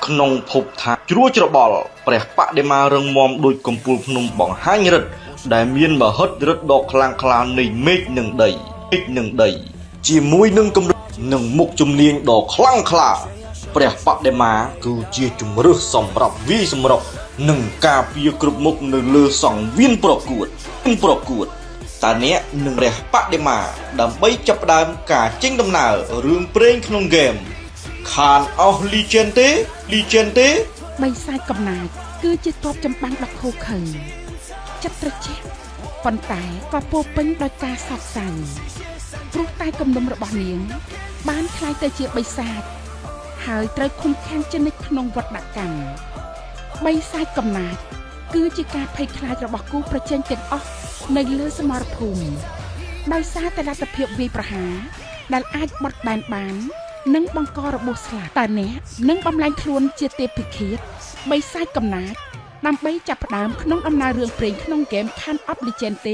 ក្នុងភពថាជ្រួលច្របល់ព្រះបដិមារឹងមាំដូចកំពូលភ្នំបង្ហាញឫទ្ធិដែលមានមហិទ្ធិឫទ្ធិដ៏ខ្លាំងក្លានៃមេឃនិងដីមេឃនិងដី ជាមួយនឹងកម្រិតនិងមុខជំនាញដ៏ខ្លាំងក្លា ព្រះបដិមាគឺជាជំរើសសម្រាប់វាយសម្រុកនិងការពារគ្រប់មុខនៅលើសង្វៀនប្រកួតប្រកួតតើអ្នកនឹងព្រះបដិមាដើម្បីចាប់ផ្ដើមការចេញដំណើររឿងព្រេងក្នុងហ្គេម Clash of Legend ទេ Legend ទេ? បិសាចកំណាចគឺជាទ័ពចម្បាំងដ៏ឃោរឃៅចិត្តត្រជាក់ប៉ុន្តែក៏ពោរពេញដោយការសោកសៅព្រោះតែគំនុំរបស់នាង បានក្លាយទៅជាបិសាចហើយត្រូវឃុំឃាំងជានិច្ចក្នុងវត្តដាក់កម្មបិសាចកំណាចគឺជាការភ័យខ្លាចរបស់គូប្រជែងទាំងអស់នៅលើសមរភូមិដោយសារតែលទ្ធភាពវាយប្រហារដែលអាចបត់បែនបាន និងបង្ករបួសស្លាប់តើអ្នកនឹងបំលែងខ្លួនជាទេពពិឃាតបិសាចកំណាចដើម្បីចាប់ផ្ដើមក្នុងដំណើររឿងព្រេងក្នុងហ្គេម Clash of Legends ទេ?